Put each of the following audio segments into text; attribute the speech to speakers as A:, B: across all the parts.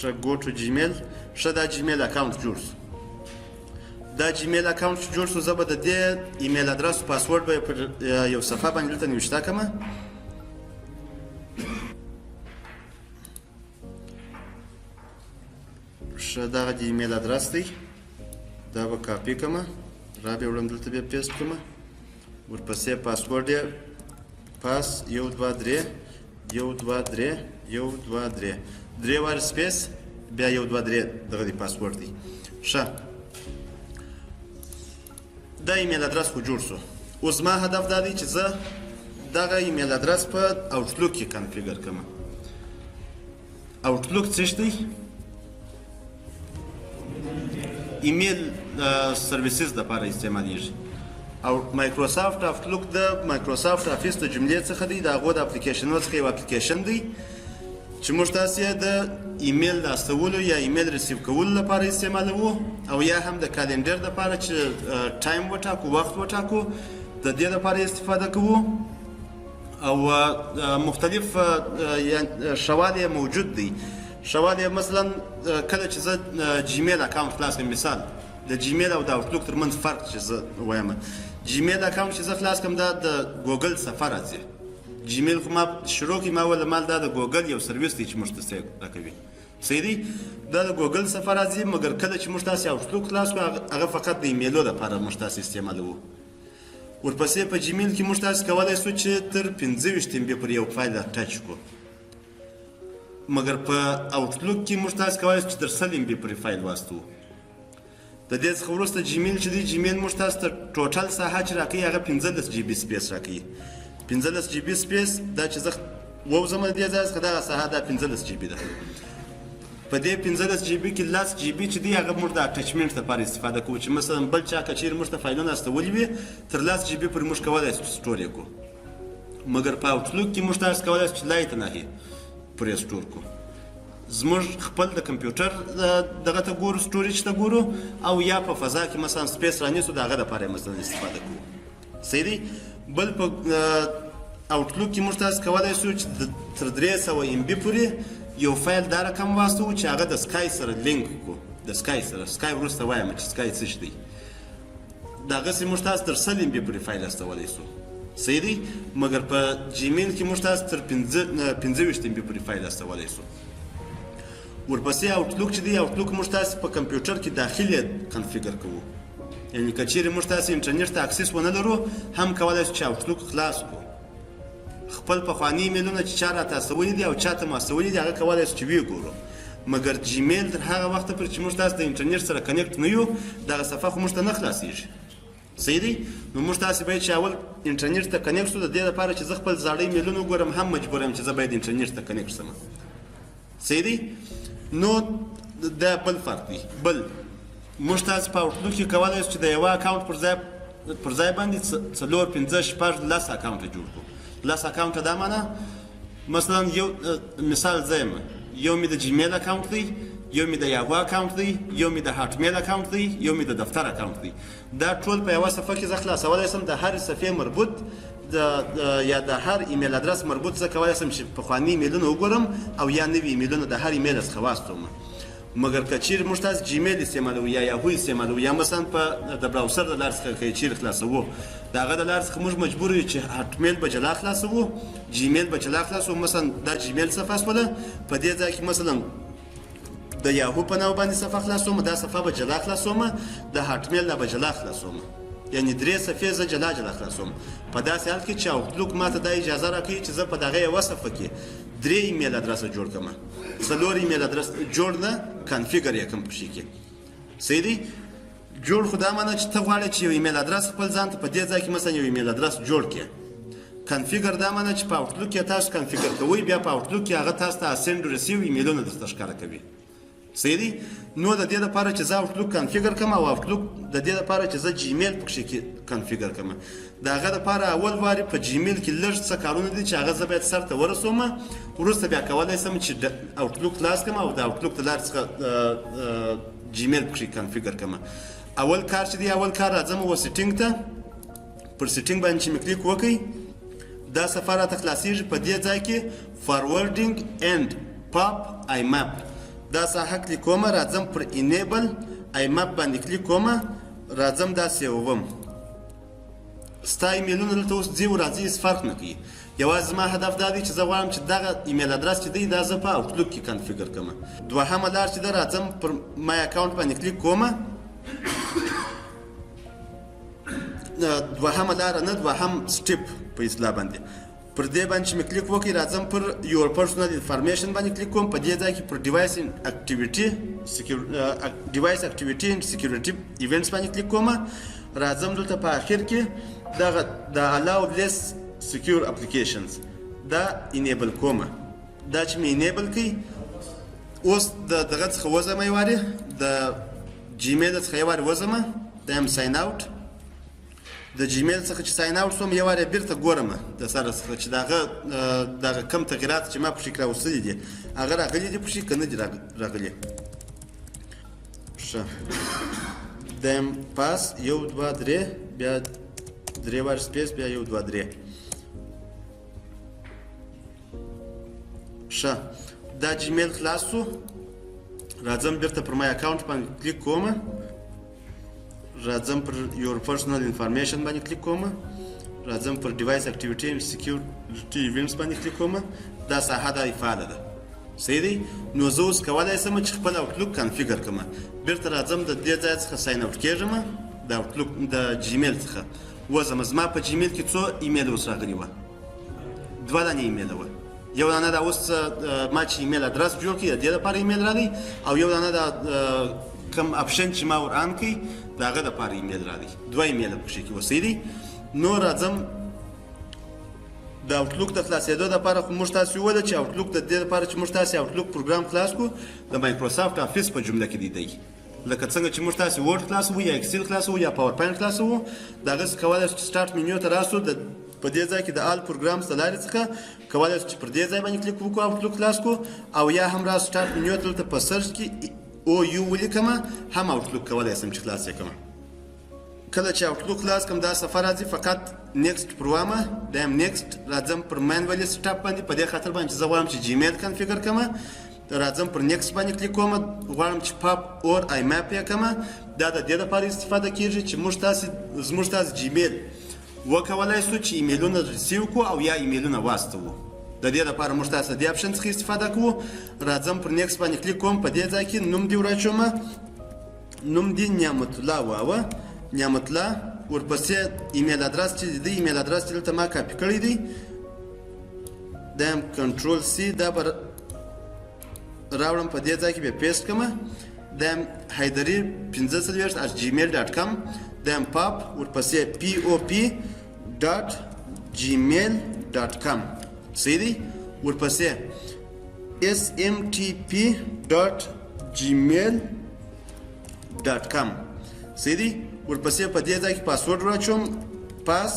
A: ښه، go to Gmail. ښه، دا Gmail account جوړ شو. دا Gmail account چې جوړ شو، زه به د دې email address password به پر یو صفحه باندې دلته نوشته کړم. ښه، دغه د email address دی، دا به کاپي کړم، را به یې وړم، دلته به یې paste کړم. ورپسې پاسورډ یې pass 1 2 3 1 2 3 1 2 3، درې وارې space، بیا 1 2 3. دغه دی پاسورډ دی. ښه، دا email address خو جوړ شو. اوس زما هدف دا دی چې زه دغه email address په Outlook کې configure کړم. Outlook څه دی؟ email services د لپاره استعمالیږي او Microsoft Outlook د Microsoft Office د جملې څخه دی، د هغو د اپلیکیشنونو څخه یو اپلیکیشن دی چې موږ تاسې د ایمیل د استولو یا email receive کولو لپاره استعمالوو او یا هم د calendar لپاره چې time وټاکو، وخت وټاکو، د دې لپاره استفاده کوو. او مختلف ښه موجود دی. ښه، مثلا کله چې زه Gmail account خلاص کړم، مثال د Gmail او د Outlook ترمنځ فرق چې زه وایم، Gmail account چې زه خلاص کړم، دا د ګوګل صفحه راځي. Gmail خو ما شروع کې ما ول مال دا د ګوګل یو سرویس دی چې موږ ته څه راکوي. صحیح دی، دا د ګوګل صفحه راځي. مګر کله چې موږ تاسې Outlook خلاص کړو، هغه فقط د ایمیلو لپاره موږ تاسې استعمالوو. ورپسې په Gmail کې موږ تاسې کولی شو چې تر 25 MB پر یو فایل attach کړو، مګر په Outlook کې موږ تاسې کولی شو چې تر 100 MB پورې فایل واستوو. د دې څخه وروسته Gmail چې دی، Gmail موږ تاسو ته total ساحه چې راکوي، هغه 15 GB space راکوي. 15 GB space، دا چې زه ووځم د دې ځای څخه، دغه ساحه دا 15 GB ده. په دې 15 GB کې 10 GB چې دی، هغه موږ د attachment لپاره استفاده کوو، چې مثلا بل چا که چیرې موږ ته فایلونه استولي وي، تر 10 GB پورې موږ کولی شو چې store یې کړو. مګر په Outlook کې موږ تاسو کولی شو چې لایتناهي پرې store کړو. زموږ خپل د کمپیوټر دغه ته ګورو، storage ته ګورو او یا په فضا کې مثلا space رانیسو، د هغه لپاره مثلا استفاده کوو. صحیح دی. بل په Outlook کې موږ تاسو کولی شو چې تر 300 MB پورې یو فایل دا رقم واستوو چې هغه د Sky سره لینک کړو. د Sky سره، Sky وروسته وایم چې Sky څه شی دی. دغسې موږ تاسو تر 100 MB پورې فایل استولی شو. صحیح دی. مګر په Gmail کې موږ تاسو تر 25 MB پورې فایل استولی شو. ورپسې Outlook چې دی، Outlook موږ تاسو په کمپیوټر کې داخلي configure کوو، یعنی که چیرې موږ تاسو انټرنیټ ته access ونه لرو، هم کولای شو چې Outlook خلاص کړو، خپل پخواني ایمیلونه چې چا راته استولي دي او چا ته مو استولي دي، هغه کولای شو چې ویې ګورو. مګر Gmail تر هغه وخته پورې چې موږ تاسو د انټرنیټ سره connect نه یو، دغه صفحه خو موږ ته نه خلاصیږي. صحیح دی. نو موږ تاسو باید چې اول انټرنیټ ته connect شو. د دې لپاره چې زه خپل زاړه ایمیلونه وګورم، هم مجبور یم چې زه باید انټرنیټ ته connect شم. صحیح دی. نو دا بل فرق دی. بل موږ تاسو په Outlook کې کولای شو چې د یوه account پر ځای باندې څلور، پنځه، شپږ، 10 account جوړ کړو. 10 account دا معنا، مثلا یو مثال زه یم، یو مې د Gmail account دی، یو مې د Yahoo account دی، یو مې د Hotmail account دی، یو مې د دفتر account دی. دا ټول په یوه صفحه کې زه خلاصولی شم. د هرې صفحې مربوط د یا د هر email address مربوط زه کولی شم چې پخواني ایمیلونه وګورم او یا نوي ایمیلونه د هر ایمیل څخه واستوم. مګر که چیرې موږ تاسو Gmail استعمالوو یا Yahoo استعمالوو یا مثلا په د browser د لارې څخه که چیرې خلاصوو، د هغه د لارې څخه موږ مجبور یو چې Hotmail به جلا خلاصوو، Gmail به جلا خلاصوو. مثلا دا Gmail صفحه سوله، په دې ځای کې مثلا د Yahoo په نامه باندې صفحه خلاصوم، دا صفحه به جلا خلاصوم، د Hotmail دا به جلا خلاصوم، یعنی درې صفحې زه جلا جلا خلاصوم. په داسې حال کې چې Outlook ماته دا اجازه راکوي چې زه په دغه یوه صفحه کې درې email address جوړ کړم، څلور email address جوړ نه، configure یې کړم پکښې کې. صحیح دی. جوړ خو دا معنی چې ته غواړې چې یو email address خپل ځان ته په دې ځای کې مثلا یو email address جوړ کړې. configure دا معنی چې په Outlook کې تاسو configure کوئ، بیا په Outlook کې هغه تاسو ته send، receive ایمیلونه درته ښکاره کوي. صحیح دی. نو د دې لپاره چې زه Outlook configure کړم او Outlook د دې لپاره چې زه Gmail پکښې کې configure کړم، د هغه لپاره اول وارې په Gmail کې لږ څه کارونه دي چې هغه زه باید سر ته ورسوم. وروسته بیا کولی شم چې د Outlook خلاص کړم او د Outlook د لارې څخه Gmail پکښې configure کړم. اول کار چې دی، اول کار راځم و setting ته. پر setting باندې چې مې کلیک وکړ، دا صفحه راته خلاصیږي. په دې ځای کې forwarding and POP IMAP. دا ساحه کلیک کوم، راځم پر enable IMAP باندې کلیک کوم، راځم دا سیووم. ستا ایمیلونه دلته اوس ځي او راځي، هیڅ فرق نه کوي. یوازې زما هدف دا دی چې زه غواړم چې دغه ایمیل ادرس چې دی دا زه په Outlook کې configure کړم. دوهمه لار چې ده، راځم پر my account باندې کلیک کوم. دوهمه لاره نه، دوهم step په اصطلاح باندې، پر دې باندې چې مې کلیک وکړ، راځم پر your personal information باندې کلیک کوم. په دې ځای کې پر device activity and security events باندې کلیک کوم. راځم دلته په اخر کې دغه د allow less secure applications دا enable کوم. دا چې مې enable کړي، اوس د دغه څخه وځم، یو وارې د Gmail څخه یو وارې وځم، دا یم sign out. د Gmail څخه چې sign out شوم، یو وارې بیرته ګورم د سره څخه چې دغه کم تغیرات چې ما پکې راوستلي دي هغه راغلي دي پکې که نه دي راغلي. ښه، دا یم pass یو دوه درې، بیا درې وار space، بیا یو دوه درې. ښه، دا Gmail خلاص شو. راځم بیرته پر my account باندې کلیک کوم، راځم پر your personal information باندې کلیک کوم، راځم پر device activity and security events باندې کلیک کوم. دا ساحه دا فعاله ده، صحیح دی. نو زه اوس کولی شم چې خپل Outlook configure کړم. بیرته راځم د دې ځای څخه sign out کېږم، د Outlook د Gmail څخه وځم. زما په Gmail کې څو ایمیل اوس راغلي وه؟ دوه دانې ایمیل وه. یو دانه دا اوس ما چې ایمیل ادرس جوړ کړي د دې لپاره ایمیل راغی، او یو دانه دا کوم option چې ما ور on کړي د هغه دپاره ایمیل راغی. دوه ایمیل پکښې کې اوس، صحیح دی. نو راځم د Outlook د خلاصېدو دپاره خو موږ تاسې وویل چې Outlook د دې لپاره چې موږ تاسې Outlook پروګرام خلاص کړو، د Microsoft Office په جمله کې دی. لکه څنګه چې موږ تاسې Word خلاصوو یا Excel خلاصوو یا PowerPoint خلاصوو، د هغه څخه کولی شو چې start menu ته راسو، د په دې ځای کې د all programs د لارې څخه کولی شو چې پر دې ځای باندې کلیک وکړو، Outlook خلاص کړو، او یا هم راسو start menu ته، دلته په search کې OU ولیکم، هم Outlook کولی شم چې خلاص یې کړم. کله چې Outlook خلاص کړم، دا صفحه راځي، فقط next پر وامه، دا یم next. راځم پر manually setup باندې، په دې خاطر باندې چې زه غواړم چې Gmail configure کړم. راځم پر next باندې کلیک کوم، غواړم چې POP or IMAP یې کړم. دا د دې لپاره استفاده کیږي چې موږ تاسې زموږ تاسې Gmail وکولای شو چې ایمیلونه receive کړو او یا ایمیلونه واستوو. د دې لپاره موږ تاسو د دې option څخه استفاده کوو. راځم پر next باندې کلیک کوم. په دې ځای کې نوم دی وراچوم، نوم دی نعمت الله واوه، نعمت الله. ورپسې ایمیل ادرس چې دی، ایمیل ادرس چې دلته ما کاپي کړی دی، دا یم control C، دا به راوړم، په دې ځای کې به paste کړم. دا یم حیدري 45@gmail.com، دا یم پاپ ورپسې POP.gmail.com، صحیح دی. ورپسې SMTP.gmail.com، صحیح دی. ورپسې په دې ځای کې پاسورډ واچوم، pass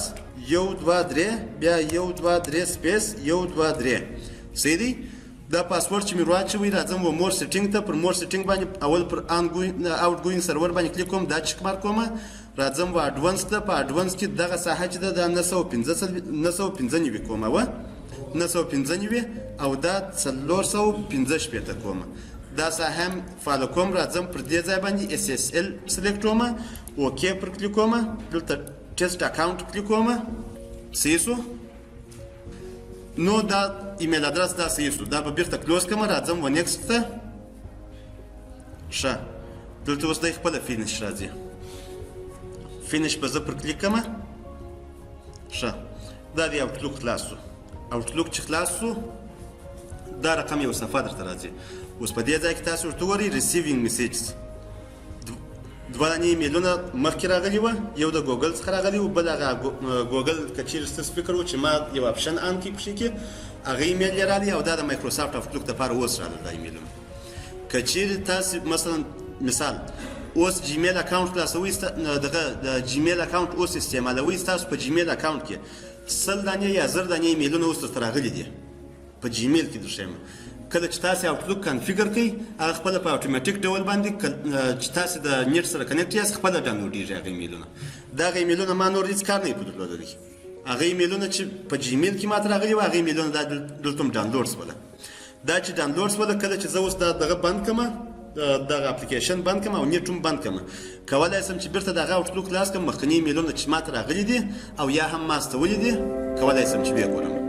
A: یو دوه درې، بیا یو دوه درې space یو دوه درې، صحیح دی. دا پاسورډ چې مې واچوي، راځم و more setting ته. پر more setting باندې اول پر outgoing server باندې کلیک کوم، دا check mark کوم. راځم و advanced ته. په advanced کې دغه ساحه چې ده دا 995 کوم، وه 995 او دا 465 کوم، دا ساحه هم فعاله کوم. راځم پر دې ځای باندې SSL select کوم، OK پر کلیک کوم، دلته test account کلیک کوم، صحیح شو. نو دا ایمیل ادرس دا صحیح شو، دا به بیرته close کړم. راځم و next ته. ښه، دلته اوس دی خپله finish راځي، finish به زه پر کلیک کړم. ښه، دا دی Outlook خلاص شو. Outlook چې خلاص شو، دا رقم یو صفحه درته راځي. اوس په دې ځای کې تاسو ورته وګورئ، receiving messages دوه دانې ایمیلونه مخکې راغلي وه. یو د ګوګل څخه راغلی و، بل هغه ګوګل که چیرې ستاسو فکر و چې ما یو option on کړي پکې کې، هغه ایمیل یې راغلی، او دا د Microsoft Outlook دپاره اوس راغلی دا ایمیلونه. که چیرې تاسو مثلا مثال اوس Gmail account خلاصوئ، دغه د Gmail account اوس استعمالوئ، ستاسو په Gmail account کې 100 دانې یا 1000 دانې ایمیلونه اوس درته راغلي دي په Gmail کې درښیم. کله چې تاسو Outlook configure کړئ، هغه خپله په اتوماتیک ډول باندې چې تاسو د نت سره connect یاست، خپله ډاونلوډېږي هغه ایمیلونه. دغه ایمیلونه ما نور هیڅ کار نه په درلودلی. هغه ایمیلونه چې په Gmail کې ماته راغلي وه، هغه ایمیلونه دا دلته هم ډاونلوډ شوله. دا چې ډانلوډ شوله، کله چې زه اوس دا دغه بند کړم، دغه اپلیکیشن بند کړم او نیټ هم بند کړم، کولای شم چې بیرته دغه آوټلوک خلاص کړم. مخکني ایمیلونه چې ماته راغلي دي او یا هم ما استولي دي، کولای شم چې ویې ګورم.